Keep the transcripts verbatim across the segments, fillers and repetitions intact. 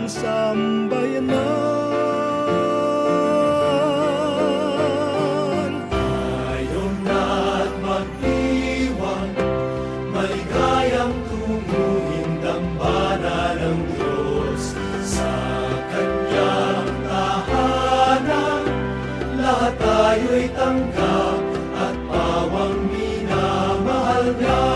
sambayanan. Ayon at magdiwang, maligayang tunguhin dambana ng Diyos sa kanyang tahanan. Lahat tayo'y tanggap at pawang minamahal niya.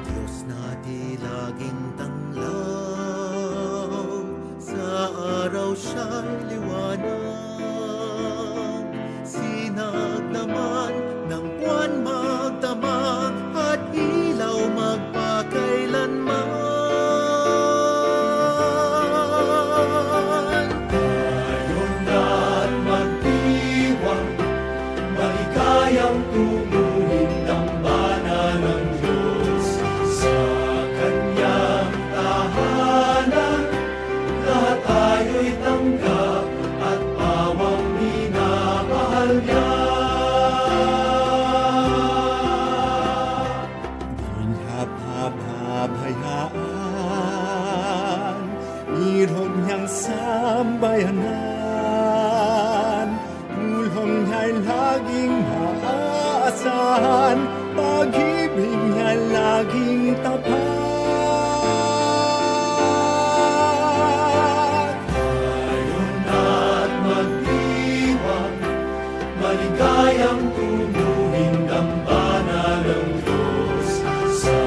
Diyos nati laging tanglaw, sa araw siya'y liwanag. Sinag naman ng buwan magdamag at ilaw magpakailanman. Ayon at magdiwang, maligayang tunguhin dambana ng Diyos sa kanyang tahanan. Lahat tayo'y tanggap at pawang minamahal niya. Di niya pababayaan, irog niyang sambayanan. Pulong niya'y laging maasan, pag-ibig niya'y laging tapat. Ayon at magdiwang, maligayang tunguhin dambana ng Diyos sa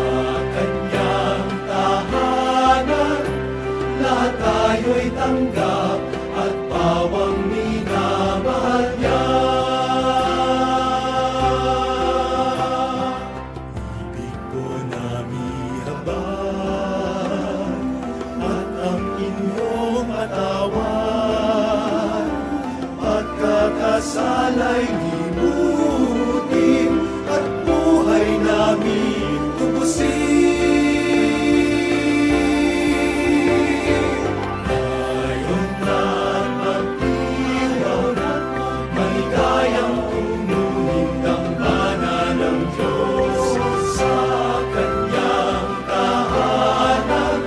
kanyang tahanan. Lahat tayo'y tanggap at pawang minamahal niya. Ibig ko na mihabag at ang inyong patawad, pagkakasala'y limutin at buhay namin tubusin. Ayon at magdiwang, maligayang tunguhin dambana ng Diyos sa kanyang tahanan.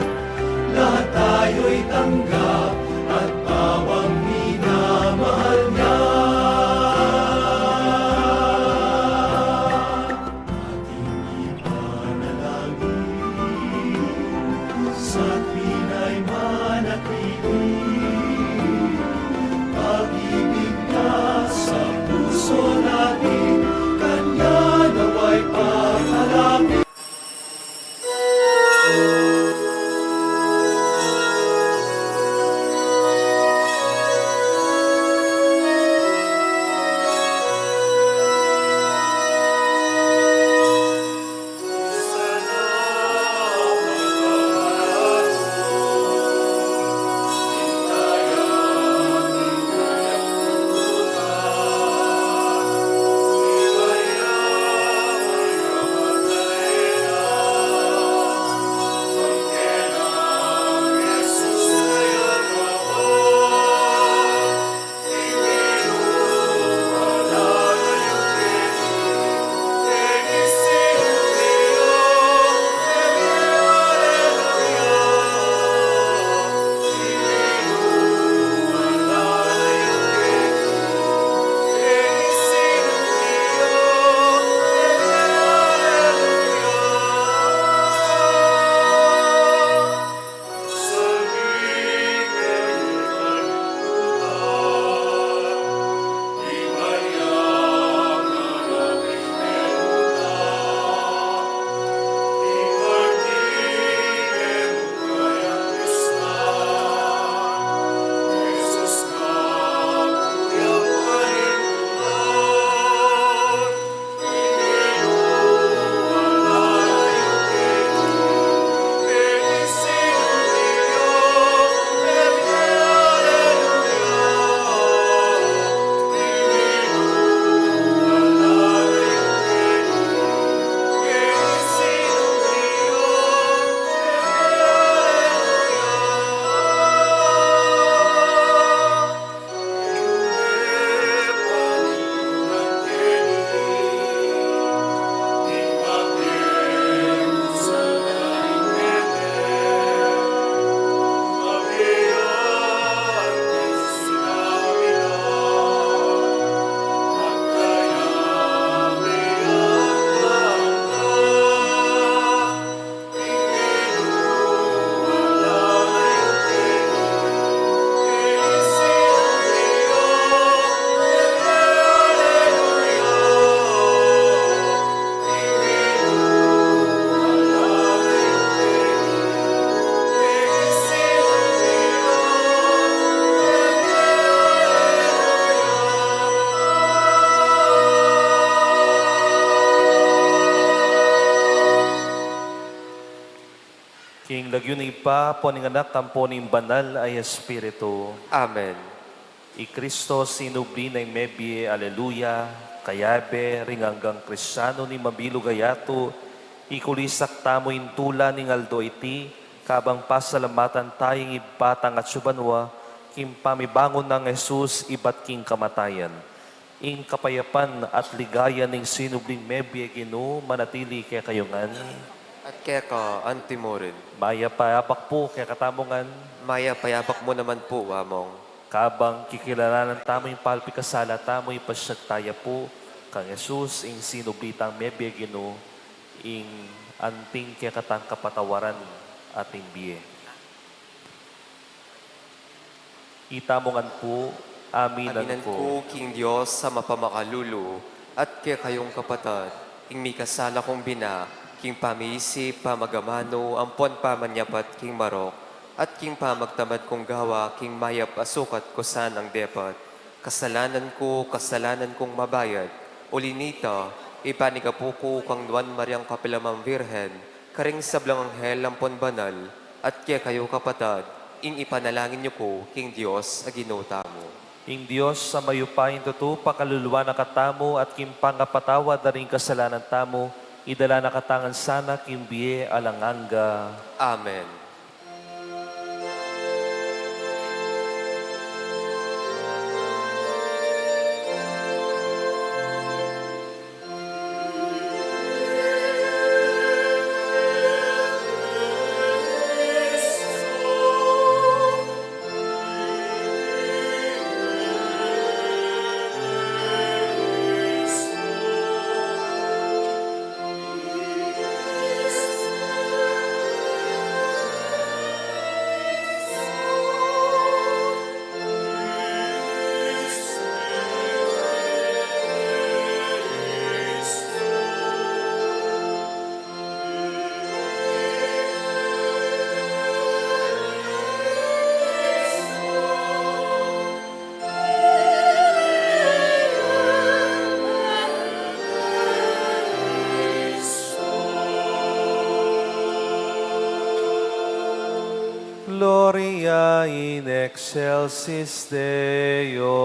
Lahat tayo'y tanggap at pawang minamahal niya. King lagyu ning Ibpa, ampo ning Anak, ampo ning Banal a Espiritu. Amen. I Kristo sinubli na ing mebie, aleluya, kayabe ring anggang Kristianu ning mabilug a yatu, ikulisak tamu ing tula ning aldo iti, kabang pasalamatan taya ing Ibpa tang atsu banua, king pamibangun nang Jesus ibat king kamatayan. Ing kapayapan at ligaya ning sinubling mebie, Ginu, manatili kekayu ngan. At keka antimurin. Mayap a abak pu kekatamu ngan. Mayap a abak mu naman pu, Among. Kabang kikilalanan tamu ing palpikasala tamu, ipasyag taya pu kang Jesus, ing sinubli tang mebie, Ginu, ing anting kekatang kapatawaran at ing bie. Itamu ngan pu, aminan ku king Dios a mapamakalulu, at kekayung kapatad, ing mikasala kung bina, king pamiisip, pamagamanu, ampon pamanyapat king marok, at king pamagtamad kung gawa, king mayap a sukat ku sanang depat. Kasalanan ku, kasalanan kung mabayat. Uli nita, ipanyawad ku kang Nuan Mariang kapilan man Virgen, karing sablang anghel ampon banal, at kekayu kapatad, ing ipanalangin yu ku king Dios a Ginu tamu. Ing Dios a mayupayang tutu pakaluluan na katamu at king pangapatawad da ring kasalanan tamu, idala na katamu ngan sana king bie alang angga. Amen. Gloria in excelsis Deo.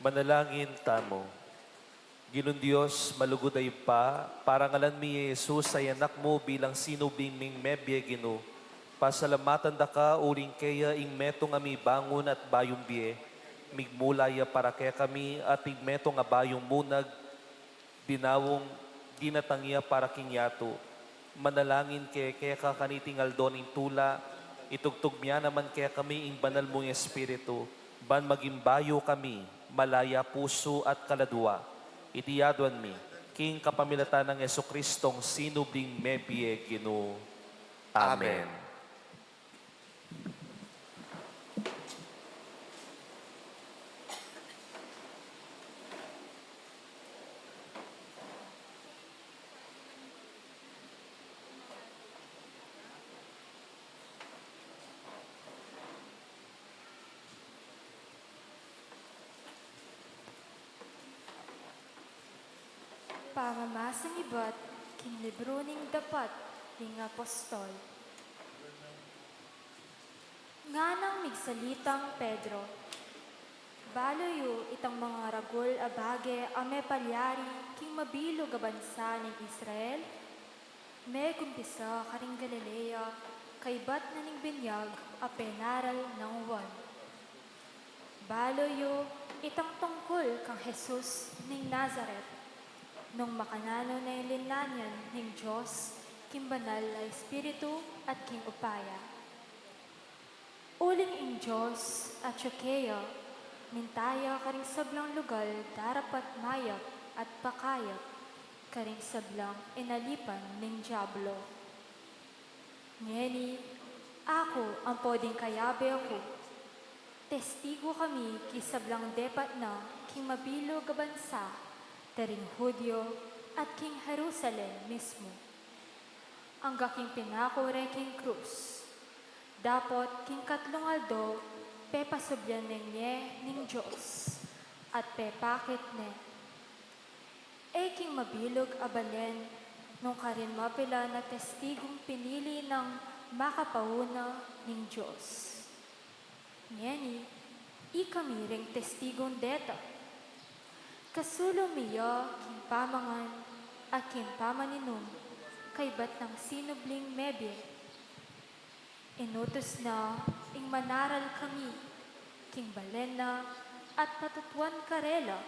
Manalangin tamu. Ginung Dios, malugud a Ibpa, parangalan mi i Jesus a Anak mu bilang sinubling ming mebie, Ginu. Pasalamatan da ka uling keya ing metung a mibangun at bayung bie, migmula ya para kekami at ing metung a bayung munag, dinaun, dinatang ya para king yatu. Manalangin kami keka kaniting aldo ning tula, itubud mu naman kekami ing banal mung Espiritu, ban maging bayu kami, malaya pusu at kaladua. Iti aduan mi, king kapamilatan nang Jesucristong sinubling mebie, Ginu. Amen. Amen. Pamamasang ibat king libru ning Dapat ding Apostol. Nganang migsalitang Pedro, "Balu yu itang mangaragul a bage a mepalyari king mabilug a bansa ning Israel? Megumpisa karing Galilea, kaybat na ning binyag a penaral nang Juan. Balu yu itang tungkul kang Jesus ning Nazaret, nung makananu na ing linanyan ning Dios king banal a Espiritu at king upaya. Uling ing Dios atyu keya, minta ya karing sablang lugal darapat mayap at pakayap, karing sablang inalipan ning Diablo. Ngeni, aku ampon ding kayabe ku, testigu kami king sablang depat na king mabilug a bansa, karing Judio at king Jerusalem mismu, angga king pinaku re king krus. Dapot king katlung aldo, pepasubyan ne ning Dios, at pepakit ne. E king mabilug a balen, nung karin mapilan a testigung pinili nang makapauna ning Dios. Ngeni, ikami ring testigung deta. Kasulung mi ya king pamangan at king pamaninum, kaybat nang sinubling mebie. Inutus na ing manaral kami king balen na, at patutuan karela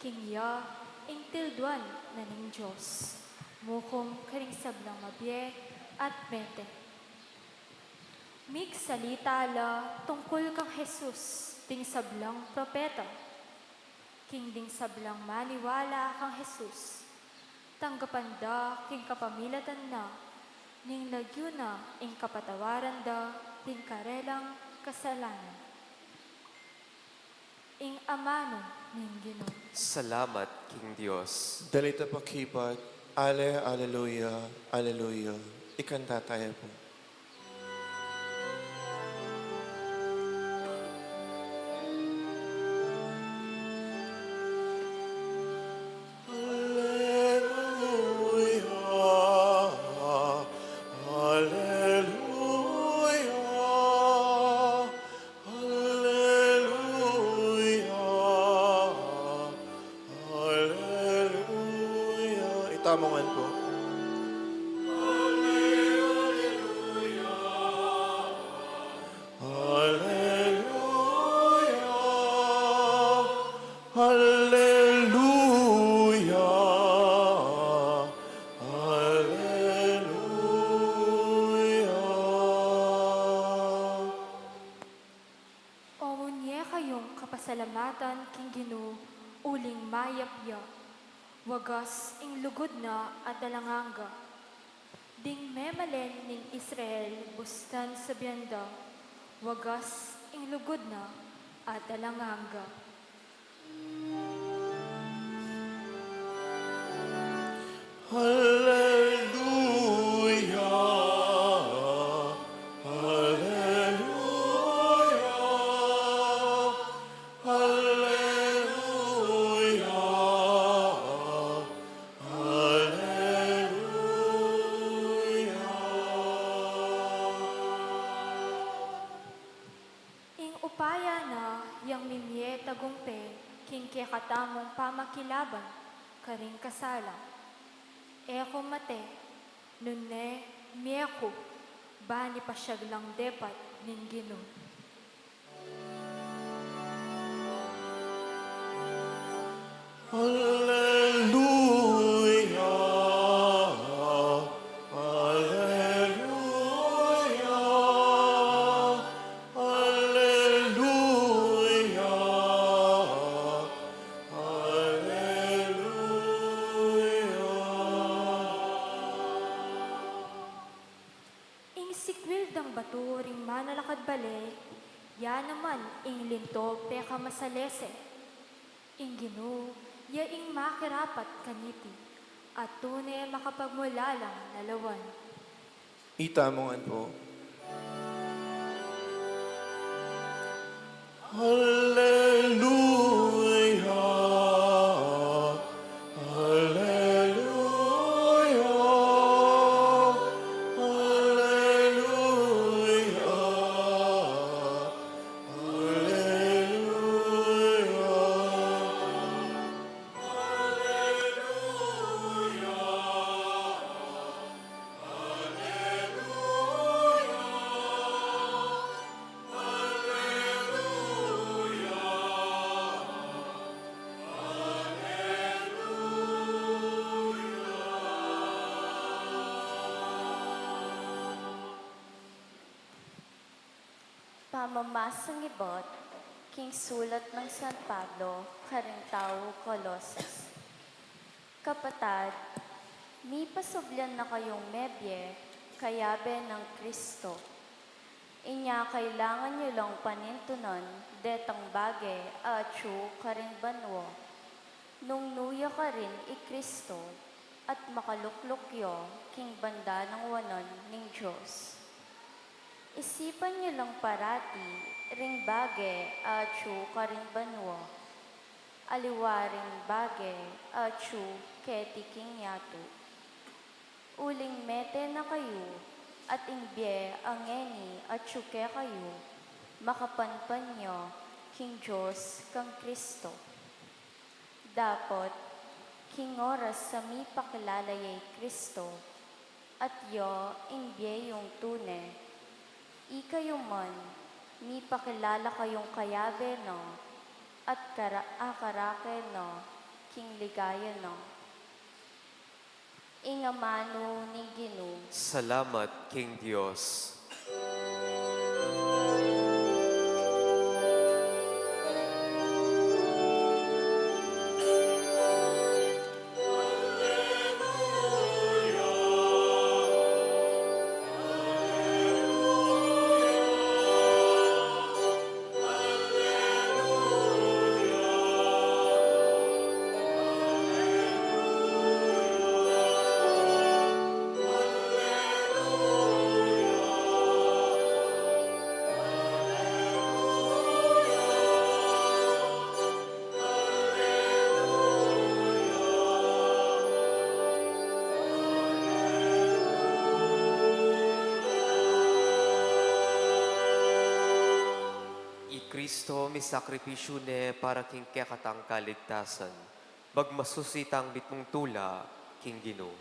king ya ing tilduan na ning Dios, mukum karing sablang mabie at mete. Migsalita la tungkul kang Jesus ding sablang propeta, king ding sablang maniwala kang Jesus, tanggapan da king kapamilatan na, ning lagyu na ing kapatawaran da ding karelang kasalanan." Ing amanu ning Ginu. Salamat king Dios. Dalit a pakibat. Ale, aleluya, aleluya. Ikanta taya pu. Aleluya, aleluya, aleluya, aleluya. Itamu ngan pu. Aleluya, aleluya, aleluya. Omun ye kayung kapasalamatan king Ginu uling mayap ya. Wagas ing lugud na at alang angga. Ding memalen ning Israel bustan sabian da, wagas ing lugud na at alang angga. Aleluya, aleluya, aleluya, aleluya. Ing upaya na yang mimie tagumpe, king kekatamung pamakilaban karing kasala. E ku mate, nune mie ku, bang pasiag lang depat ning Ginu. Alleluia, alleluia, alleluia, alleluia. Ing sikwil dang batu ring manalakad bale, ya naman ing linto pekamasalese. Ing Ginu ya ing makirapat kaniti, at tune makapagmulalang lalawan. Itamu ngan pu. Alleluia, alleluia, alleluia, alleluia, alleluia. Pamamasang ibat king sulat nang San Pablo karing taga Colosas. Kapatad, mipasubli na kayung mebie kayabe nang Kristo. Inya kailangan yu lang panintunan detang bage a atyu karin banua. Nung nu ya karin i Kristo at makalukluk ya king banda nang wanan ning Dios. Isipan yu lang parati ring bage a atyu karin banua, aliwa ring bage a atyu keti king yatu. Uling mete na kayu, at ing bie a ngeni atyu kekayu, makapanpan ya king Dios kang Kristo. Dapot, king oras a mipakilala ye i Kristo, at ya ing bie yung tune, ikayu man, mipakilala kayung kayabe na, at kara-, akarake na, king ligaya na. Ing amanu ning Ginu. Salamat king Dios. I Kristo misakripisyu ne para king kekatang kaligtasan. Magmasusi tang mitmung tula king Ginu.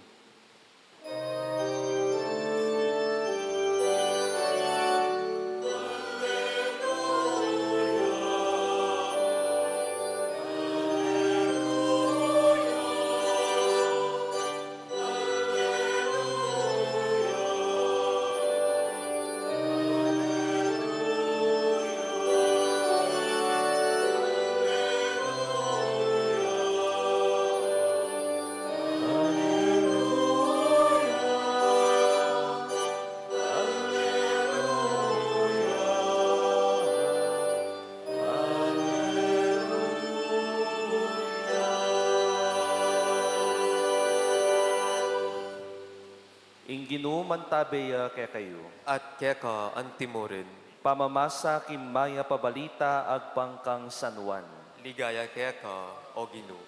Ing Ginu mantabe ya kekayu. At keka antimurin. Pamamasa king mayap a balita agpang kang San Juan. Ligaya keka, O Ginu.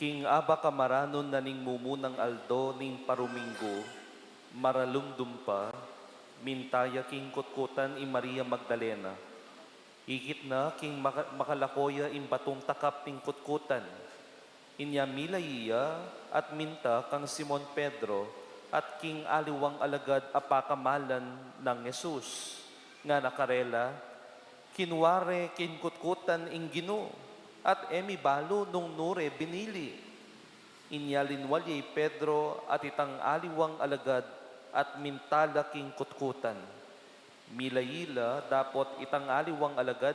King abak a maranun na ning mumunang aldo ning paruminggu, maralumdum pa, minta ya king kutkutan i Maria Magdalena. Ikit na king maka-, makalako ya ing batung takap ning kutkutan. Inya milayi ya at minta kang Simon Pedro at king aliwang alagad a pakamalan nang Jesus, ngana karela, "Kinua re king kutkutan ing Ginu, at e mi balu nung nu re binili." Inya linwal ya i Pedro at itang aliwang alagad at minta la king kutkutan. Milayi la dapot itang aliwang alagad,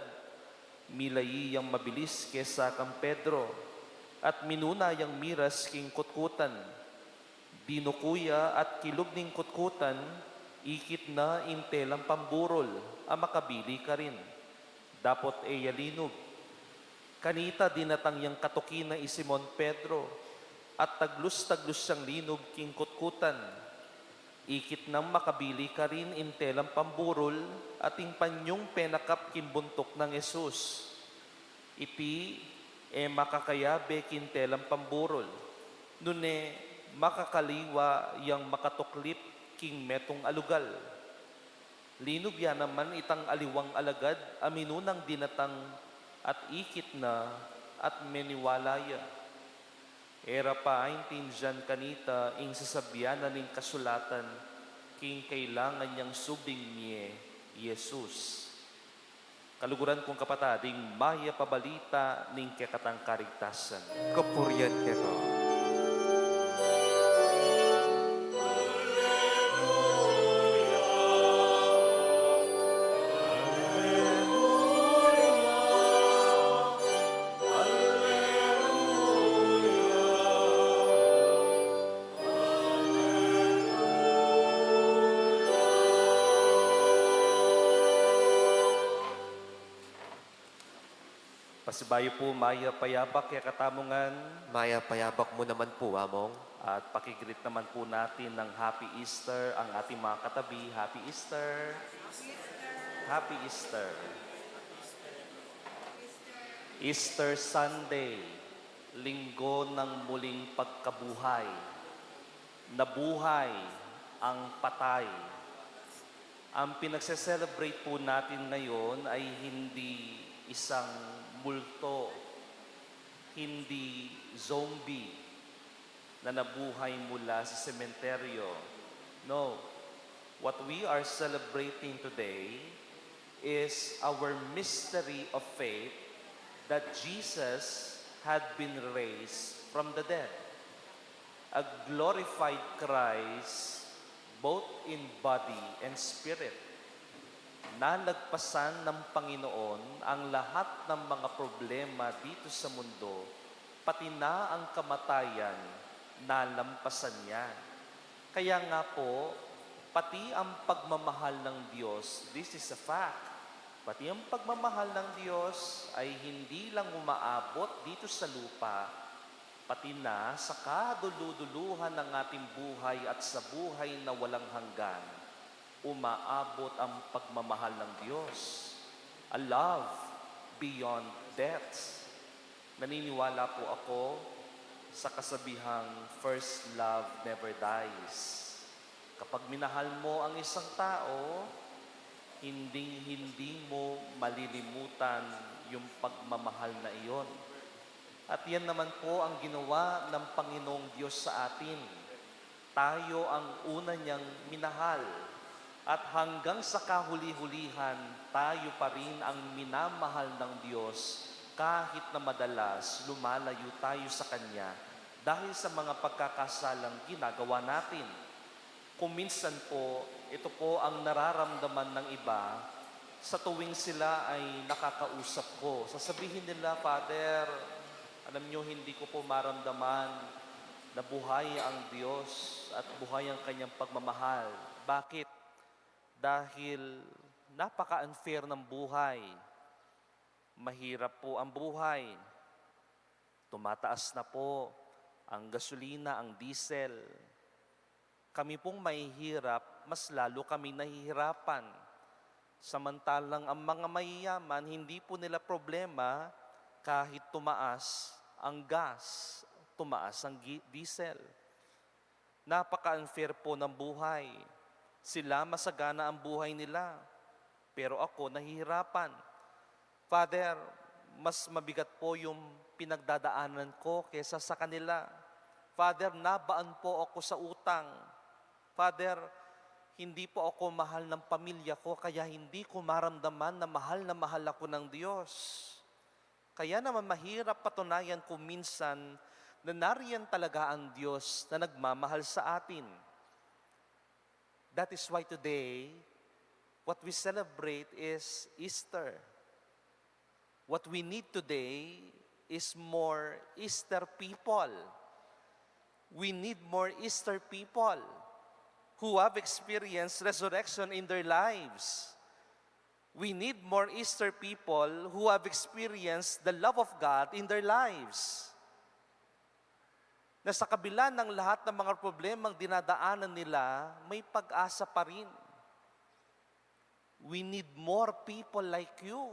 milayi yang mabilis kesa kang Pedro, at minuna yang miras king kutkutan. Dinuku ya at kilub ning kutkutan, ikit na ing telang pamburul a makabili karin. Dapot e ya linub. Kanita dinatang yang katuki na i Simon Pedro, at taglus-taglus yang linub king kutkutan. Ikit nang makabili karin ing telang pamburul at ing panyung penakap king buntuk nang Jesus. Iti e makakayabe king telang pamburul, nune makakaliwa yang makatuklip king metung a lugal. Linub ya naman itang aliwang alagad a minunang dinatang at ikit na at meniwala ya. E ra pa aintindian kanita ing sasabian na ning kasulatan king kailangan yang subing mie i Jesus. Kaluguran kung kapatad, ing mayap a balita ning kekatang kaligtasan. Kapurian keka. Pasibayu pu, mayap a yabak kekatamu ngan. Mayap a yabak mu naman pu, Among. At pakigreet naman pu natin ng Happy Easter ang ating mga katabi. Happy Easter. Happy Easter. Easter Sunday, linggo ng muling pagkabuhay. Nabuhay ang patay. Ang pinagse-celebrate po natin ngayon ay hindi isang multo, hindi zombie na nabuhay mula sa sementeryo. No. What we are celebrating today is our mystery of faith that Jesus had been raised from the dead. A glorified Christ, both in body and spirit. Nalagpasan ng Panginoon ang lahat ng mga problema dito sa mundo, pati na ang kamatayan, nalampasan niya. Kaya nga po, pati ang pagmamahal ng Diyos, this is a fact, pati ang pagmamahal ng Diyos ay hindi lang umaabot dito sa lupa, pati na sa kaduluduluhan ng ating buhay at sa buhay na walang hanggan, umaabot ang pagmamahal ng Diyos. A love beyond death. Naniniwala po ako sa kasabihang first love never dies. Kapag minahal mo ang isang tao, hinding-hindi mo malilimutan yung pagmamahal na iyon. At yan naman po ang ginawa ng Panginoong Diyos sa atin. Tayo ang una niyang minahal. At hanggang sa kahuli-hulihan, tayo pa rin ang minamahal ng Diyos kahit na madalas lumalayo tayo sa Kanya dahil sa mga pagkakasalang ginagawa natin. Kung minsan po, ito po ang nararamdaman ng iba sa tuwing sila ay nakakausap ko. Sasabihin nila, "Father, alam niyo, hindi ko po maramdaman na buhay ang Diyos at buhay ang kanyang pagmamahal." Bakit? Dahil napaka-unfair ng buhay. Mahirap po ang buhay. Tumataas na po ang gasolina, ang diesel. Kami pong mahihirap, mas lalo kami nahihirapan. Samantalang ang mga mayayaman, hindi po nila problema kahit tumaas ang gas, tumaas ang gi-, diesel. Napaka-unfair po ng buhay. Sila masagana ang buhay nila, pero ako nahihirapan. Father, mas mabigat po yung pinagdadaanan ko kesa sa kanila. Father, nabaan po ako sa utang. Father, hindi po ako mahal ng pamilya ko, kaya hindi ko maramdaman na mahal na mahal ako ng Diyos. Kaya naman mahirap patunayan kung minsan na nariyan talaga ang Diyos na nagmamahal sa atin. That is why today, what we celebrate is Easter. What we need today is more Easter people. We need more Easter people who have experienced resurrection in their lives. We need more Easter people who have experienced the love of God in their lives. Na sa kabila ng lahat ng mga problemang dinadaanan nila, may pag-asa pa rin. We need more people like you.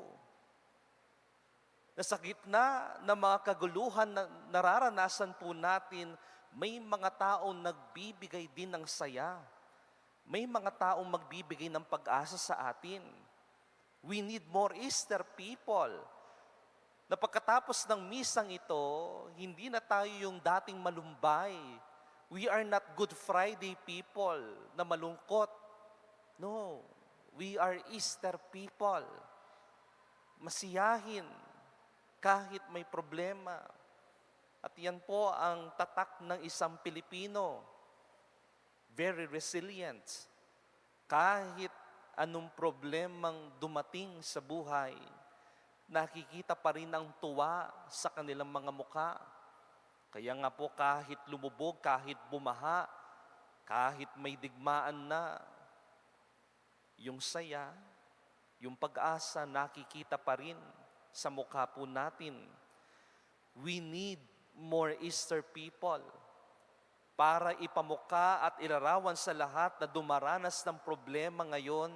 Na sa gitna ng mga kaguluhan na nararanasan po natin, may mga taong nagbibigay din ng saya. May mga taong magbibigay ng pag-asa sa atin. We need more Easter people. Na pagkatapos ng misang ito, hindi na tayo yung dating malumbay. We are not Good Friday people na malungkot. No, we are Easter people. Masiyahin kahit may problema. At yan po ang tatak ng isang Pilipino. Very resilient. Kahit anong problemang dumating sa buhay, nakikita pa rin ang tuwa sa kanilang mga mukha. Kaya nga po, kahit lumubog, kahit bumaha, kahit may digmaan na, yung saya, yung pag-asa, nakikita pa rin sa mukha po natin. We need more Easter people para ipamukha at ilarawan sa lahat na dumaranas ng problema ngayon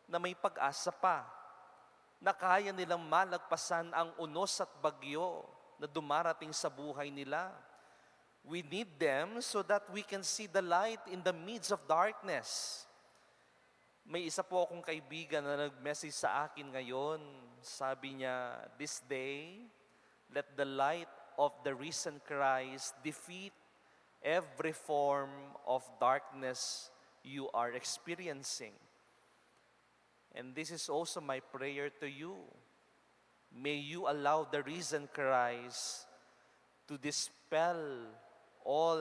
na may pag-asa pa, na kaya nilang malagpasan ang unos at bagyo na dumarating sa buhay nila. We need them so that we can see the light in the midst of darkness. May isa po akong kaibigan na nag-message sa akin ngayon. Sabi niya, "This day, let the light of the risen Christ defeat every form of darkness you are experiencing." And this is also my prayer to you. May you allow the risen Christ to dispel all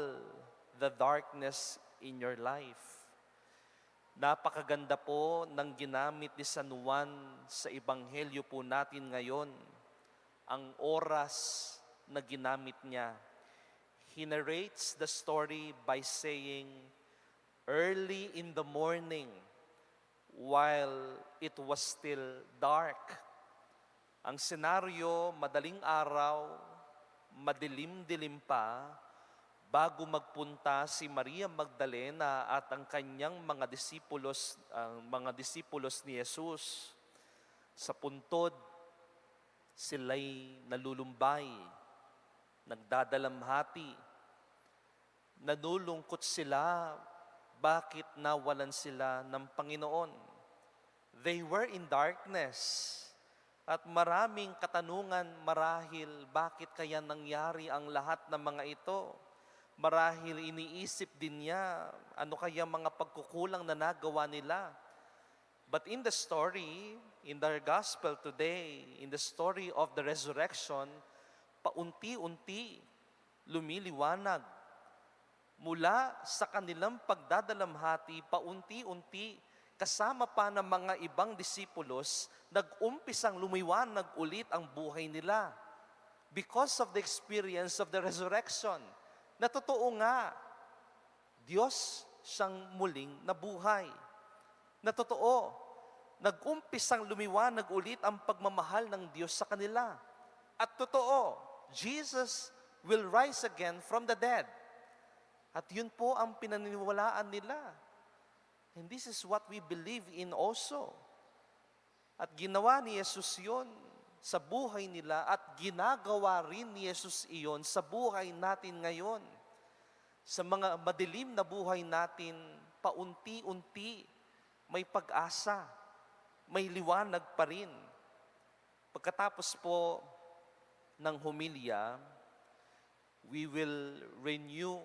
the darkness in your life. Napakaganda po ng ginamit ni San Juan sa Ebanghelyo po natin ngayon, ang oras na ginamit niya. He narrates the story by saying, "Early in the morning, while it was still dark." Ang senaryo, madaling araw, madilim-dilim pa, bago magpunta si Maria Magdalena at ang kanyang mga disipulos, ang mga disipulos ni Jesus. Sa puntod, sila'y nalulumbay, nagdadalamhati, nalulungkot sila, bakit nawalan sila ng Panginoon. They were in darkness. At maraming katanungan marahil bakit kaya nangyari ang lahat ng mga ito. Marahil iniisip din niya, ano kaya mga pagkukulang na nagawa nila. But in the story, in the gospel today, in the story of the resurrection, paunti-unti lumiliwanag. Mula sa kanilang pagdadalamhati, paunti-unti, kasama pa ng mga ibang disipulos, nag-umpisang lumiwanag ulit ang buhay nila because of the experience of the resurrection. Na totoo nga, Diyos siyang muling nabuhay. Na totoo, nag-umpisang lumiwanag ulit ang pagmamahal ng Diyos sa kanila. At totoo, Jesus will rise again from the dead. At yun po ang pinaniniwalaan nila. And this is what we believe in also. At ginawa ni Jesus yun. sa buhay nila at ginagawa rin ni Jesus iyon sa buhay natin ngayon. Sa mga madilim na buhay natin, paunti-unti may pag-asa, may liwanag pa rin. Pagkatapos po ng homilya, we will renew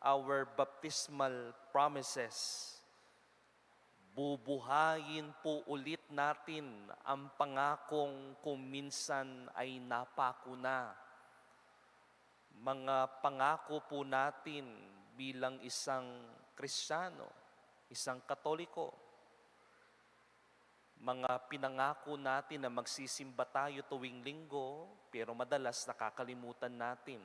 our baptismal promises. Bubuhayin po ulit natin ang pangakong kung minsan ay napako na. Mga pangako po natin bilang isang Kristiyano, isang Katoliko. Mga pinangako natin na magsisimba tayo tuwing Linggo, pero madalas nakakalimutan natin.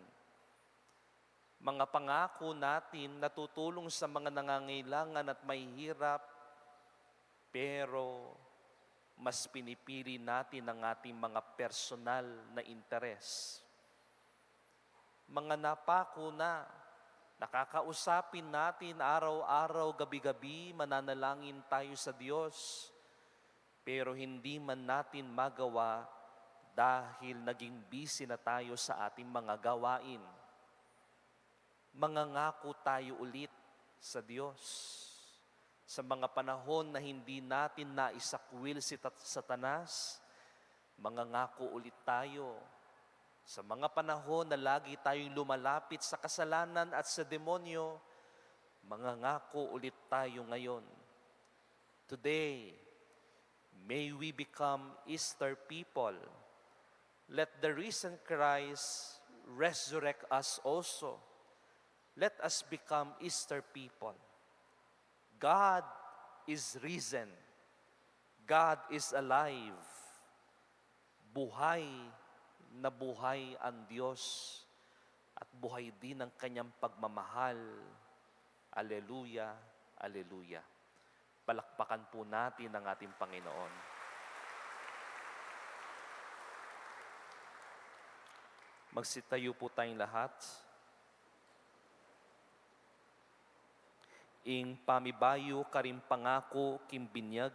Mga pangako natin na tutulong sa mga nangangailangan at mahihirap, pero mas pinipili natin ang ating mga personal na interes. Mga napako na, nakakausapin natin araw-araw, gabi-gabi, mananalangin tayo sa Diyos, pero hindi man natin magawa dahil naging busy na tayo sa ating mga gawain. Mangangako tayo ulit sa Diyos. Sa mga panahon na hindi natin naisakwil si Tat-, Satanas, mangangako ulit tayo. Sa mga panahon na lagi tayong lumalapit sa kasalanan at sa demonyo, mangangako ulit tayo ngayon. Today, may we become Easter people. Let the risen Christ resurrect us also. Let us become Easter people. God is risen. God is alive. Buhay na buhay ang Diyos at buhay din ang kanyang pagmamahal. Aleluya, aleluya. Palakpakan po natin ang ating Panginoon. Magsitayo po tayong lahat. Ing pamibayu karing pangaku king binyag,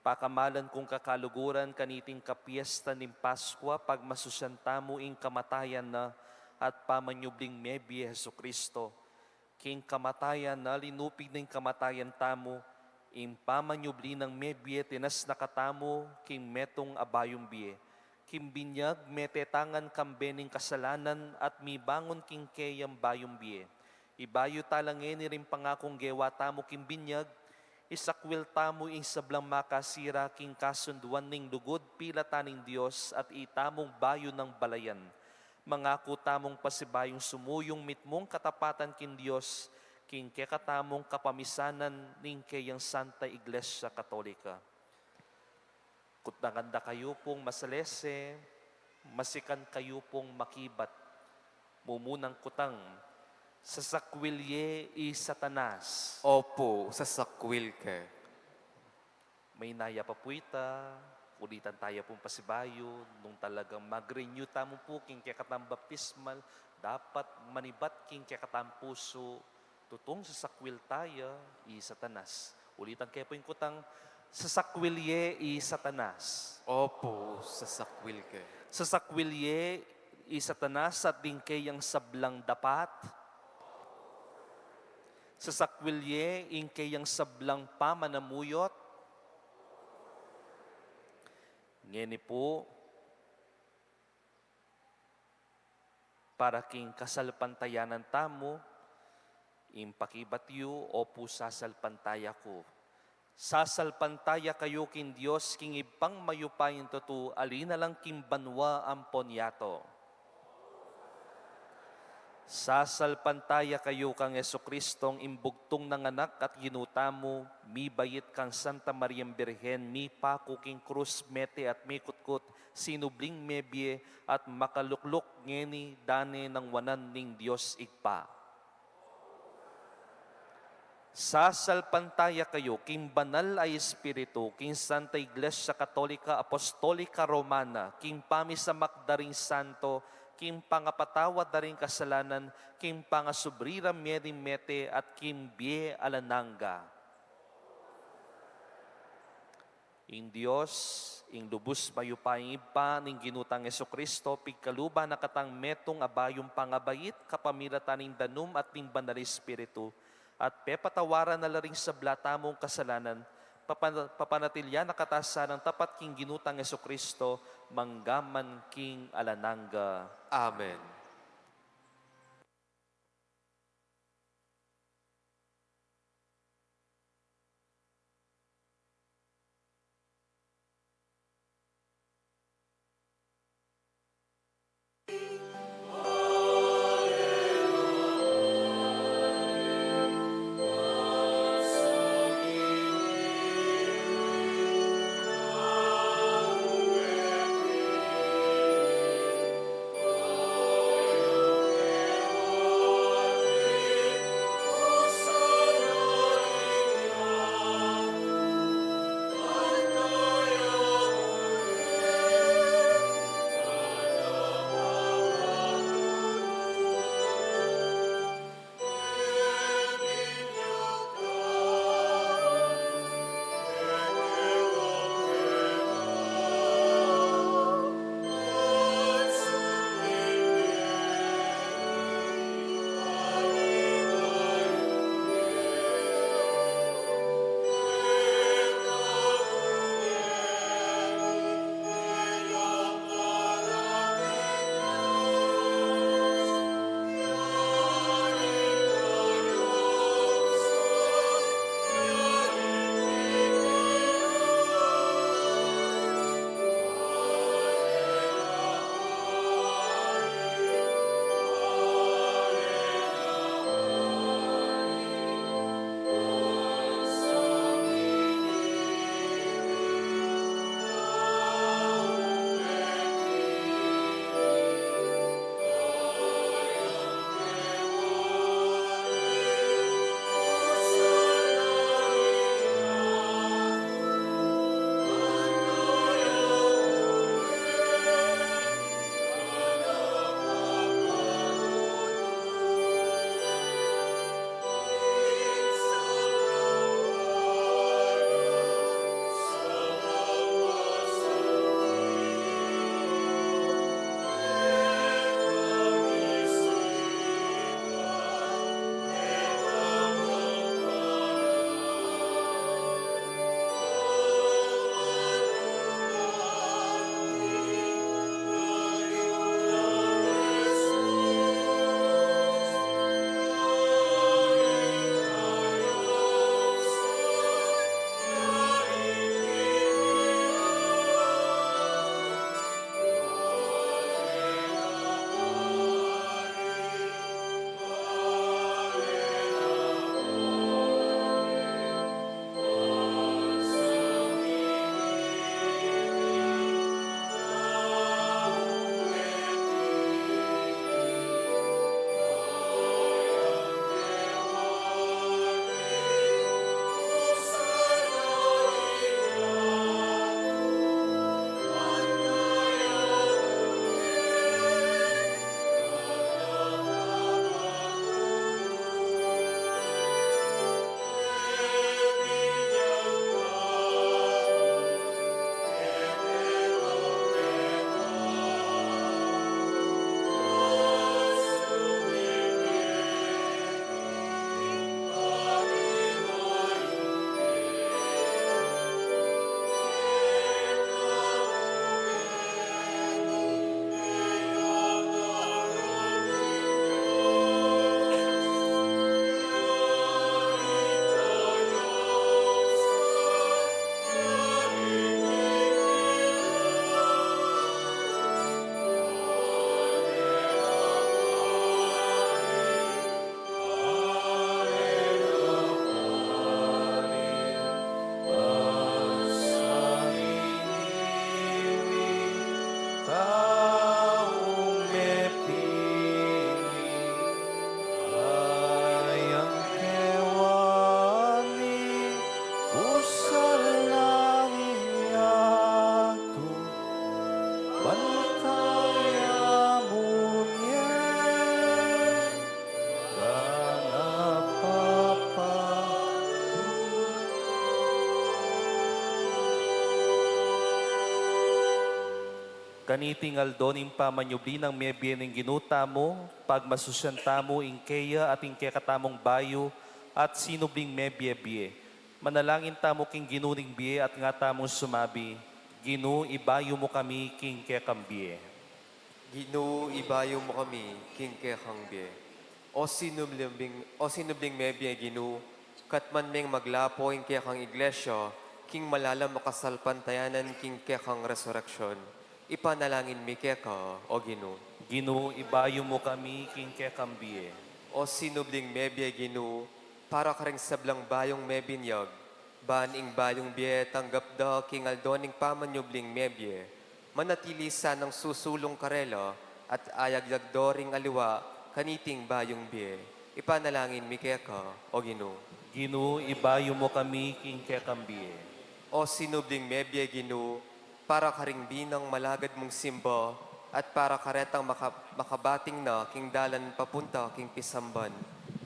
pakamalan kung kakaluguran kaniting kapiesta ning Paskua, pagmasusyan tamu ing kamatayan na at pamanyubling mebie Jesucristo. King kamatayan na linupig ning kamatayan tamu, ing pamanyubli nang mebie tinas na katamu king metung a bayung bie. King binyag mete tangan kambe ning kasalanan at mibangun king keyang bayung bie. Ibayu tala ngeni ring pangakung gewa tamu king binyag, isakwil tamu ing sablang makasira king kasunduan ning lugud pilatan ning Dios at itamung bayu nang balayan. Mangaku tamung pasibayung sumuyung mitmung katapatan king Dios, king kekatamung kapamisanan ning keyang Santa Iglesia Katolika. Kutangan da kayu pung masalese, masikan kayu pung makibat. Mumunang kutang, sasakwil ye i Satanas. Opu, sasakwil ke. Maynaya pa pu ita, ulitan taya pung pasibayu, nung talagang mag-renew tamu pu king kekatang baptismal, dapat manibat king kekatang pusu, tutung sasakwil taya i Satanas. Ulitan ke pu ing kutang, sasakwil ye i Satanas. Opu, sasakwil ke. Sasakwil ye i Satanas at ding keyang sablang dapat. Sasakwil ye ing keyang sablang pamanamuyot. Ngeni pu, para king kasalpantayanan tamu, ing pakibat yu, opu sasalpantaya ku. Sasalpantaya kayu king Dios, king Ibpang mayupayang tutu, ali na lang king banua ampon yatu. Sasalpantaya kayu kang Jesucristong imbugtung nang Anak at Ginu tamu, mibait kang Santa Mariang Birhen, mipaku king krus, mete at mikutkut, sinubling mebie at makalukluk ngeni dane nang wanan ning Dios Ibpa. Sasalpantaya kayu king Banal a Espiritu, king Santa Iglesia Katolika Apostolika Romana, king pamisamak da ring santo, king pangapatawad da ring kasalanan, king pangasubli ra mie ring mete, at king bie alang angga. Ing Dios, ing lubus mayupayang Ibpa, ning Ginu tang Jesucristo, pigkaluban na katang metung a bayung pangabait, kapamilatan ning danum at ning Banal a Espiritu, at pepatawaran na la ring sabla tamung kasalanan, papan-, papanatilian na kata sanang tapat king Ginu tang Jesucristo, mangga man king alang angga. Amen. Kaniting aldo ning pamanyubli nang mebie ning Ginu tamu, pagmasusyan tamu ing keya at ing kekatamung bayu at sinubling mebie-bie. Manalangin tamu king Ginu ning bie at nga tamung sumabi, Ginu, ibayu mu kami king kekang bie. Ginu, ibayu mu kami king kekang bie. O sinubling, o sinubling mebie, Ginu, katman meng maglapo ing kekang iglesia king malalam a kasalpantayanan king kekang resurrection. Ipanalangin mi keka, o Ginu. Ginu, ibayu mu kami king kekang bie. O sinubling mebie, Ginu, para karing sablang bayung mebinyag, ban ing bayung bie tanggap da king aldo ning pamanyubling mebie, manatili sanang susulung karela at ayagyag do ring aliwa kaniting bayung bie. Ipanalangin mi keka, o Ginu. Ginu, ibayu mu kami king kekang bie. O sinubling mebie, Ginu, para karing binang malagad mung simba at para karetang maka-, makabating na king dalan papunta king pisamban.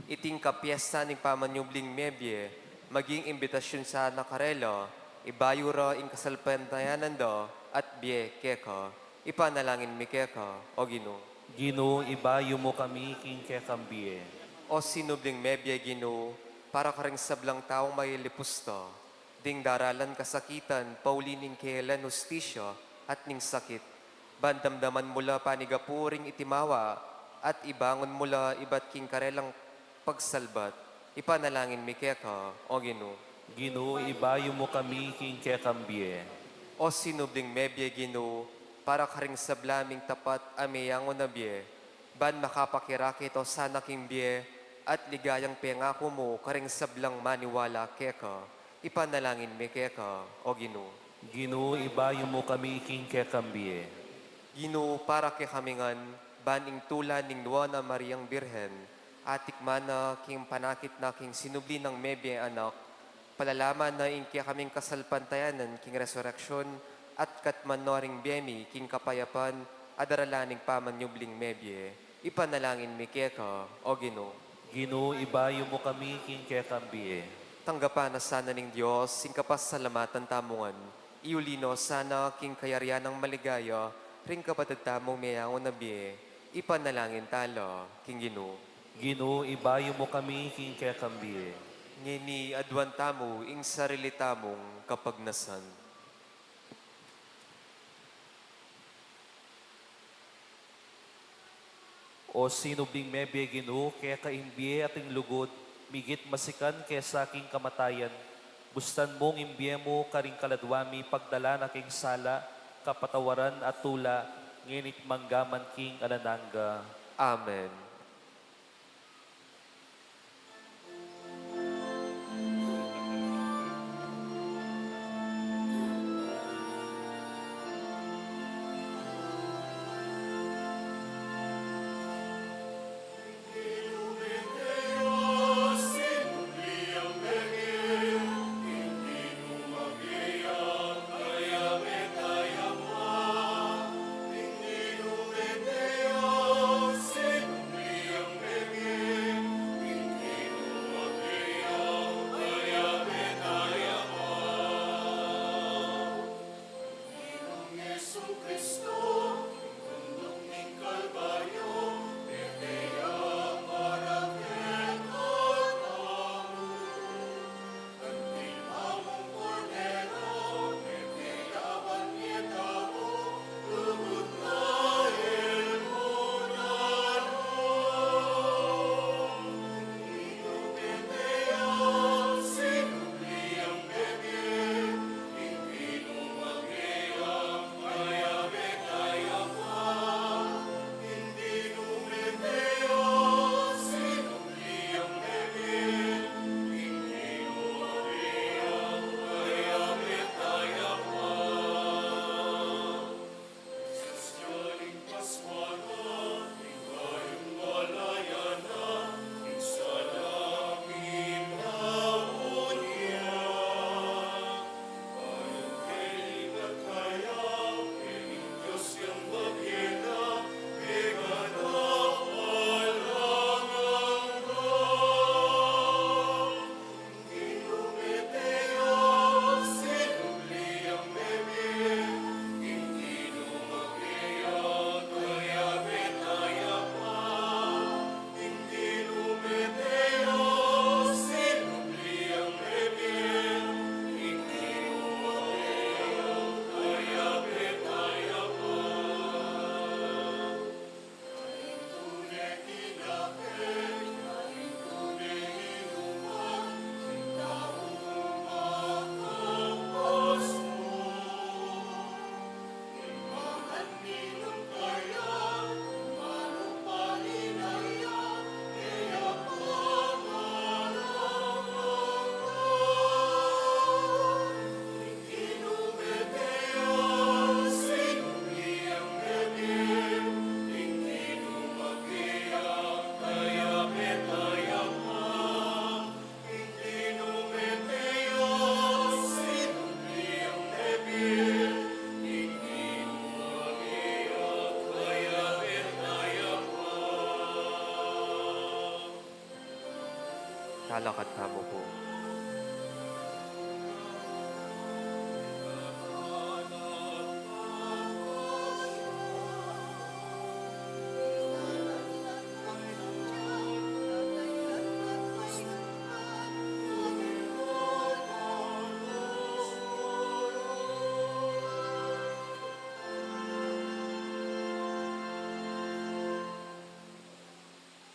Iting kapiesta ning pamanyubling mebie, maging imbitasyun sana karela, ibayu ra ing kasalpantayanan da at bie keka. Ipanalangin mi keka, o Ginu. Ginu, ibayu mu kami king kekang bie. O sinubling mebie, Ginu, para karing sablang taung mailipusta, ding daralan kasakitan pauli ning keyelan hustisya at ning sakit, ban damdaman mu la panigapu ring itimawa at ibangun mu la ibat king karelang pagsalbat. Ipanalangin mi keka, o Ginu. Ginu, ibayu mu kami king kekang bie. O sinubling mebie, Ginu, para karing sabla ming tapat a meyangu na bie, ban makapakirakit o sana king bie at ligayang pengaku mu karing sablang maniwala keka. Ipanalangin mi keka, o Ginu. Ginu, ibayu mu kami king kekang bie. Ginu, para kekami ngan, ban ing tula ning Nuan a Mariang Birhen, atikman na king panakit na king sinubli nang mebie anak, palalaman na ing kekaming kasalpantayanan king resurrection, at katman no ring bie mi king kapayapan a daralan ning pamanyubling mebie. Ipanalangin mi keka, o Ginu. Ginu, ibayu mu kami king kekang bie. Tanggapan na sana ning Dios ing kapasalamatan tamu ngan, iuli no sana king kayarian nang maligaya ring kapatad tamung meyangu na bie. Ipanalangin ta la king Ginu. Ginu, ibayu mu kami king kekang bie. Ngeni aduan tamu ing sarili tamung kapagnasan. O sinubling mebie, Ginu, keka ing bie at ing lugud, migit masikan kesa king kamatayan. Bustan mung ing bie mu karing kaladwa mi pagdala na king sala, kapatawaran at tula, ngeni't manggaman king alang angga. Amen. Talakad tamu pu.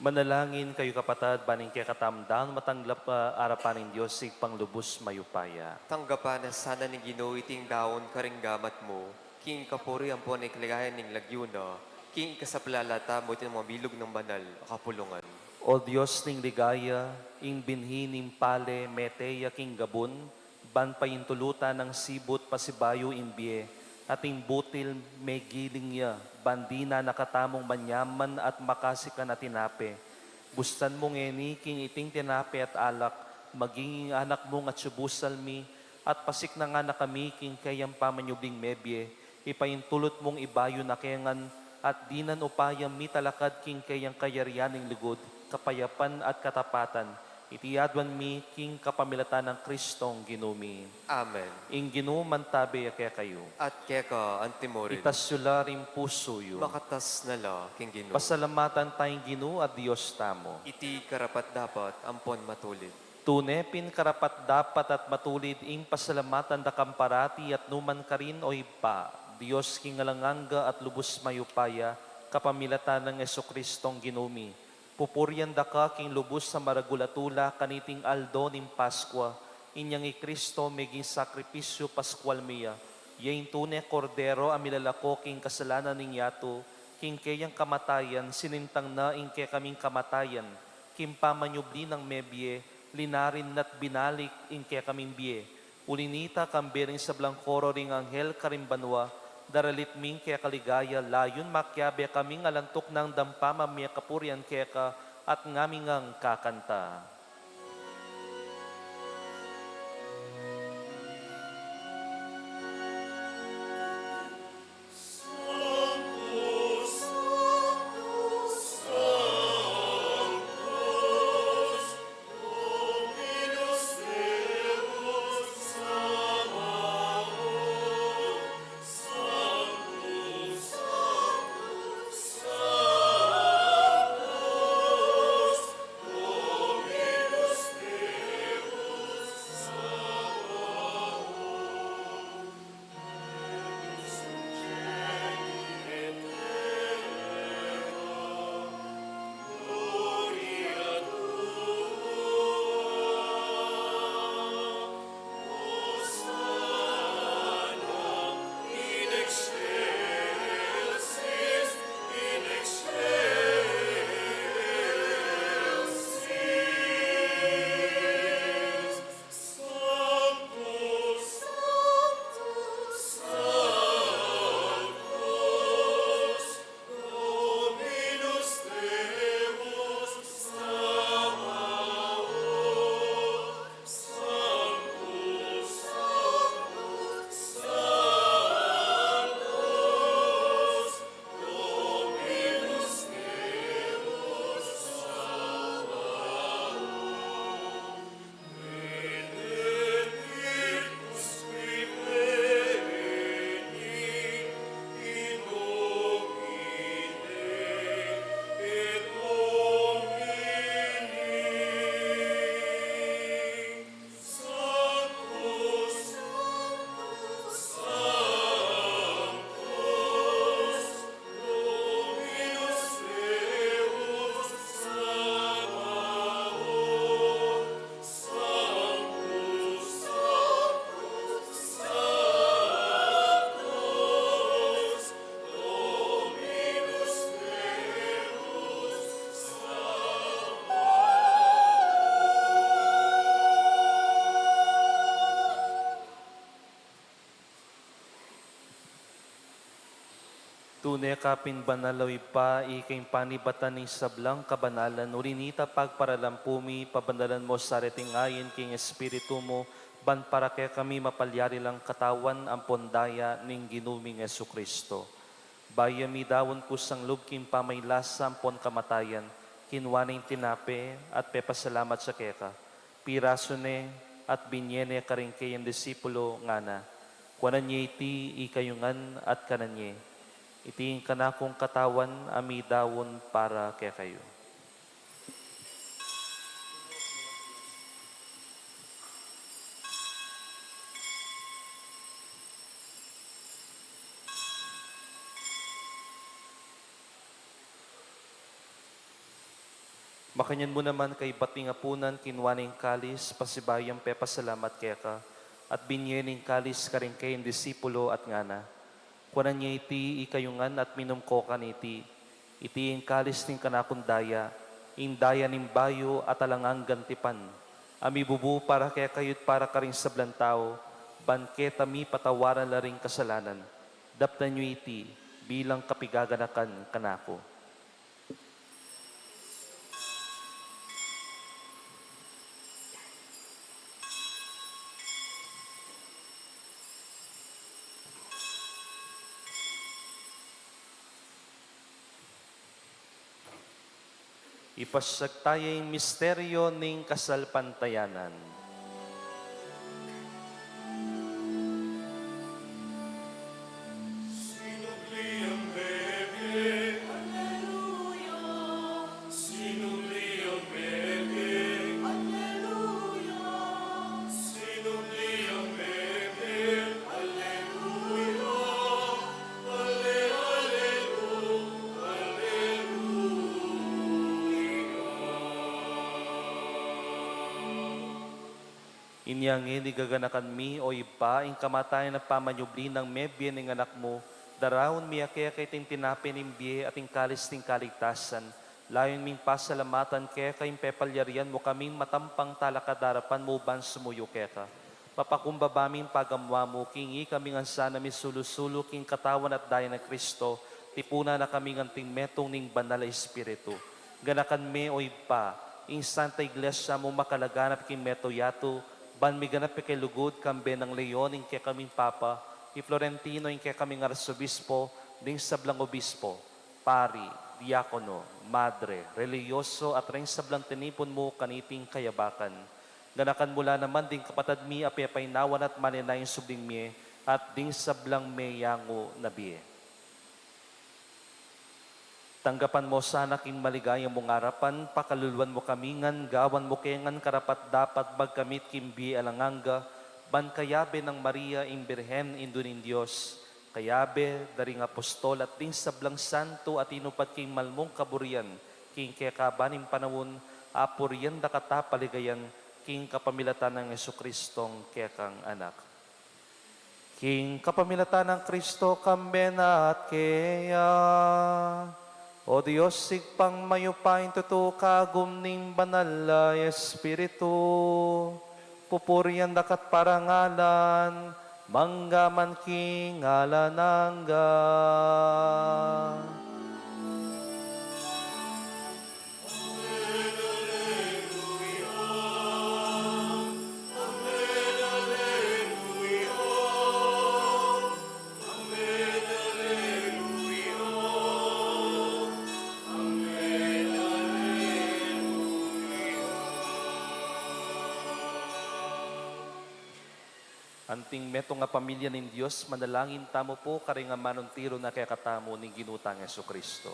Manalangin kayu, kapatad, ban ing kekatamung daun matanggap, ah, arapan ning Dios, Ibpang lubus mayupaya. Tanggapan na sana ning Ginu iting daun karing gamat mu, king kapurian ampon king kaligayan ning lagyu na, king ikasaplala tamu iting mabilug nang banal a kapulungan. O Dios ning ligaya, ing binhi ning pale mete ya king gabun, ban paintulutan nang sibut pasibayu ing bie, at ing butil megiling ya, ban dinan na katamung manyaman at makasikan a tinape. Bustan mu ngeni king iting tinape at alak, maging ing anak mung atyu busal mi, at pasiknangan na kami king keyang pamanyubling mebie, ipaintulut mung ibayu na kengan, at dinan upayang mitalakad king keyang kayarian ning lugud, kapayapan at katapatan, iti aduan mi king kapamilatan nang Kristong Ginu mi. Amen. Ing Ginu mantabe ya kekayu. At keka antimurin. Itas yu la ring pusu yu. Makatas na la king Ginu. Pasalamatan taya ing Ginu a Dios tamu. Iti karapat-dapat ampon matulid. Tune pin karapat-dapat at matulid ing pasalamatan da kang parati at numan karin, O Ibpa, Dios king alang angga at lubus mayupaya, kapamilatan nang Jesukristong Ginu mi. Pupurian da ka king lubus a maragul a tula kaniting aldo ning Paskua, inyang i Kristo meging sakripisyu Paskual mi ya, ya ing tune Kordero a milalako king kasalanan ning yatu, king keyang kamatayan sinintang na ing kekaming kamatayan, king pamanyubli nang mebie, linarin na't binalik ing kekaming bie. Uli nita, kambe ring sablang koro ring anghel karing banua, daralit mi ing keka ligaya, layun makiabe kaming alang tuknang dampa mamie kapurian keka, at ngami ngang kakanta. Tune ka pin banal, o Ibpa, ika ing panibatan ning sablang kabanalan. Uli nita, pagparalampu mi, pabanalan mu sa reting ayin king Espiritu mu, ban para kekami mapalyari lang Katawan ampon Daya ning Ginu ming Jesucristo. Bayu ya midaun kusang lub king pamaglasa ampon kamatayan, kinua ne ing tinape at pepasalamat ya keka, Pirasu ne at binye ne karing kayang disipulo, ngana: Kuanan ye iti ikayu ngan at kanan ye. Iti ing kanakung katawan a midaun para kekayu. Makanyan mu naman kaybat ning apunan, kinua ne ing kalis, pasibayu yang pepasalamat keka, at binye ne ing kalis karing kayang disipulo at ngana: Kuanan ye iti ikayu ngan at minum ko kaniti. Iti ing kalis ning kanakung daya, ing daya ning bayu at alang anggang tipan, a mibubu para kekayu at para karing sablang tau, ban keta mipatawaran la ring kasalanan. Daptan yu iti bilang kapigaganakan kanaku. Ipasiag taya ing misteryo ning kasalpantayanan. Sinubli ang bebe. Alleluia. Sinubli ang bebe. Alleluia. Sinubli ang bebe. Alleluia. Alle-, alleluia. Alleluia. Inya ngeni gaganakan mi, O Ibpa, ing kamatayan at pamanyubli nang mebie ning Anak mu, daraun mi keka iting tinape ning bie at ing kalis ning kaligtasan, layun ming pasalamatan keka ing pepalyarian mu kaming matampang talakad king arapan mu ban sumuyu keka. Papakumbaba ming pagamuan mu, king ikami ngan sana misulu-sulu king katawan at daya nang Kristo, tipunan na kaming anting metung ning Banal a Espiritu. Ganakan me, O Ibpa, ing Santa Iglesia mu makalaganap king mabilug a yatu, ban miganap ya king lugud, kambe nang Leon, ing kekaming Papa, i Florentino, ing kekaming Arsobispo, ding sablang obispo, pari, diakono, madre, relihiyoso, at ding sablang tinipun mu kaniting kayabakan. Ganakan mu la naman ding kapatad mi a pepainawan at manenaya king subling mie, at ding sablang meyangu na bie. Tanggapan mu sana king maligaya mung arapan, pakaluluan mu kami ngan, gawan mu ke ngan karapat-dapat magkamit king bie alang angga, ban kayabe nang Maria, ing Birhen, Indu ning Dios, kayabe da ring apostol at ding sablang santo a tinupad king malmung kaburian king kekaban ning panaun, apurian da ka at paligayan king kapamilatan nang Jesucristong kekang Anak. King kapamilatan nang Kristo, kambe na at keya, O Dios, Ibpang mayupaya, ing tutu kagum ning Banal a Espiritu, pupurian da ka at parangalan, mangga man king alang angga. Anting metung a pamilya ning Dios, manalangin tamu pu karing amanung tiru na kekatamu ning Ginu tang Jesucristo.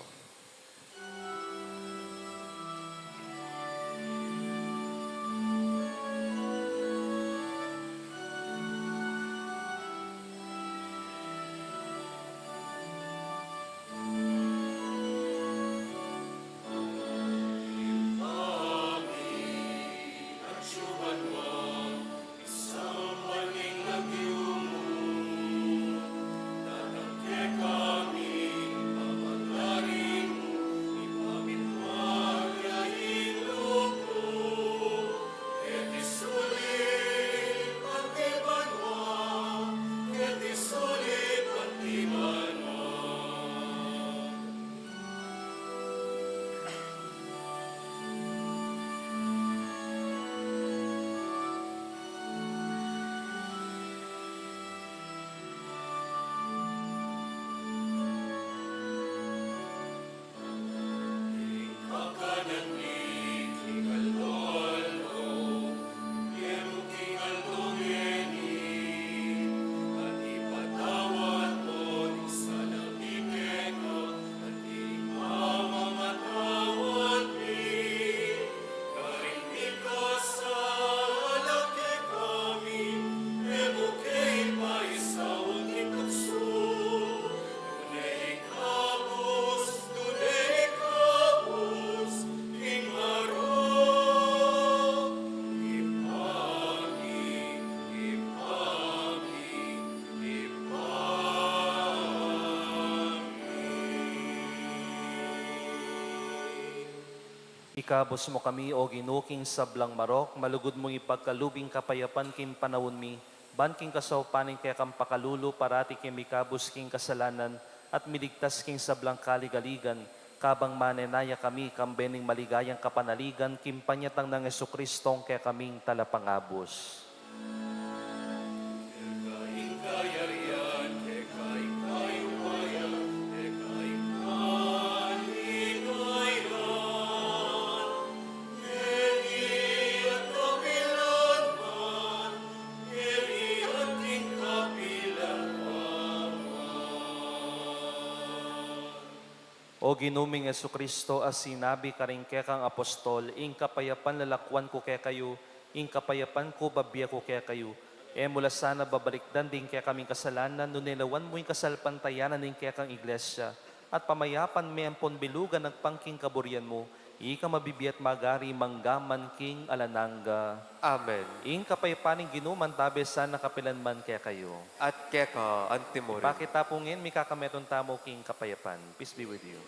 Ikabus mu kami, O Ginu, king sablang marok, malugud mung ipagkalub ing kapayapan king panaun mi, ban king kasaupan ning kekang pakalulu, parati kaming mikabus king kasalanan, at miligtas king sablang kaligaligan, kabang manenaya kami, kambe ning maligayang kapanaligan, king panyatang nang Jesucristong kekaming Talapangabus. O Ginu ming Jesucristo, a sinabi karing kekang apostol, ing kapayapan lalakwan ku kekayu, ing kapayapan ku babie ku kekayu. E mu la sana babalikdan ding kekaming kasalanan, nune lawan mu ing kasalpantayanan ning kekang Iglesia, at pamayapan me ampon bilugan agpang king kaburian mu, ika mabibie at magari mangga man king alang angga. Amen. Ing kapayapan ning Ginu mantabe sana kapilan man kekayu. At keka antimurin. Pakit ta pu ngeni, mikakametung tamu king kapayapan. Peace be with you.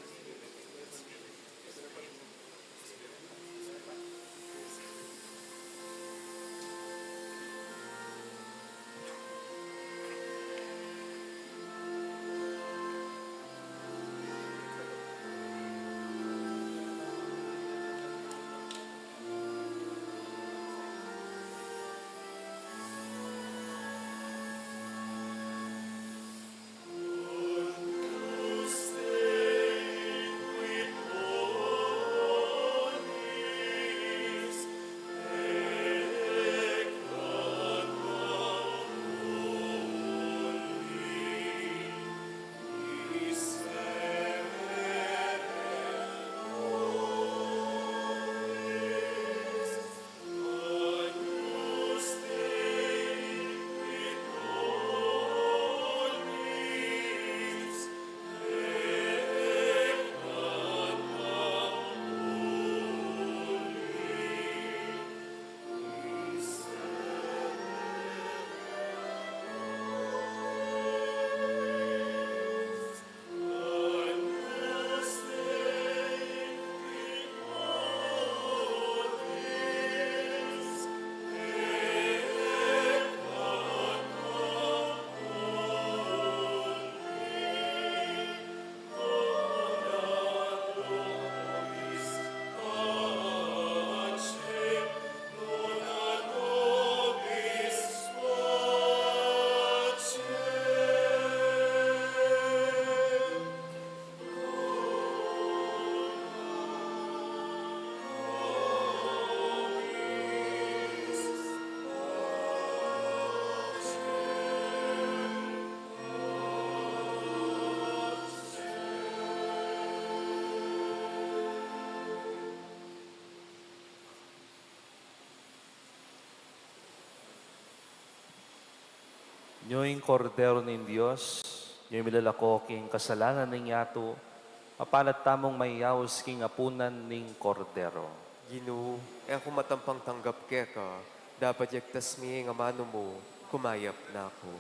Nyo ing Kordero ning Dios, nyo ing milalako king kasalanan ning yatu, mapalad tamung mayaus king apunan ning Kordero. Ginu, e ku matampang tanggap keka, dapat yagtas me ing amanu mu, kumayap na ku.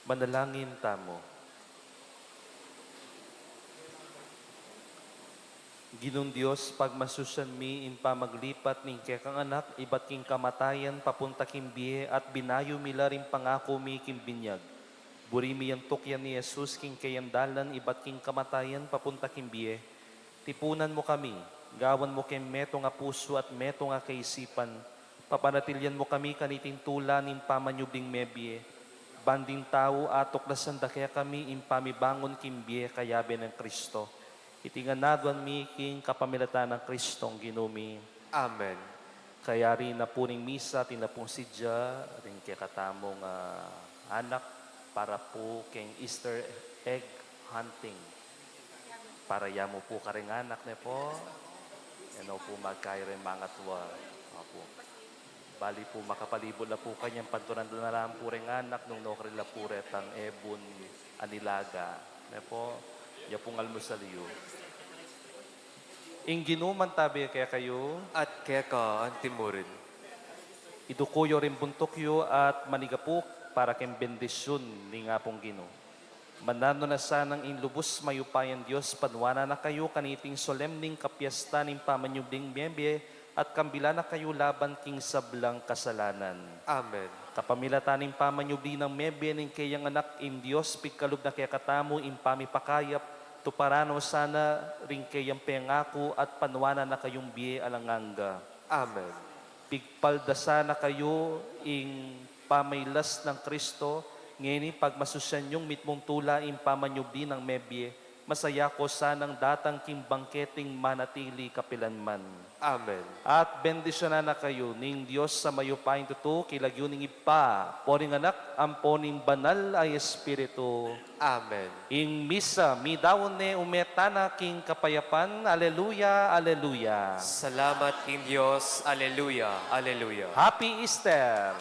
Manalangin tamu. Ginung Dios, pagmasusyan mi ing pamaglipat ning kekang Anak ibat king kamatayan papunta king bie, at binayu mi la ring pangaku mi king binyag. Buri mi yang tukyan i Jesus king keyang dalan ibat king kamatayan papunta king bie. Tipunan mu kami, gawan mu keng metung a pusu at metung a kaisipan, papanatilian mu kami kaniting tula ning pamanyubling mebie, ban ding tau atuklasan da kekami ing pamibangun king bie kayabe nang Kristo. Iti ngan aduan mi king kapamilatan nang Kristong Ginu mi. Amen. Kayari na pu ning misa, atin na pung sidya ring kekatamung, ah, anak para pu keng Easter egg hunting. Para ya mu pu kareng anak, ne pu? Yan o pu, magkayu reng mangatua. Opu. Bali pu, makapalibut la pu kanyan, pantunan da na la pu reng anak nung nukarela pu retang ebun a nilaga. Ne pu? Ya pung almusal yu. Ing Ginu mantabe kekayu. At keka anti murin. Iduku yu ring buntuk yu at manigapu para keng bendisyun ning Apung Ginu. Mananu na sanang ing lubus mayupayang Dios panuanan na kayu kaniting solemning kapiestan ning pamanyubling mebie at kambilan na kayu laban king sablang kasalanan. Amen. Kapamilatan ning pamanyubli nang mebie ning keyang Anak, ing Dios pigkalub na kekatamu ing pamipakayap, tuparan no sana ring keyang pengaku at panuanan na kayung bie alang angga. Amen. Pigpaldasan na kayu ing pamailas nang Kristo, ngeni pagmasusyan yung mitmung tula ing pamanyubli nang mebie, masaya ko sanang datang king bangketing manatili kapilanman. Amen. At bendisyonan na kayu ning Dios a mayupayang tutu, king lagyu ning Ibpa, ampo ning Anak, ampo ning Banal a Espiritu. Amen. Ing misa midaun ne, ume tana king kapayapan. Aleluya, aleluya. Salamat king Dios. Aleluya, aleluya. Happy Easter!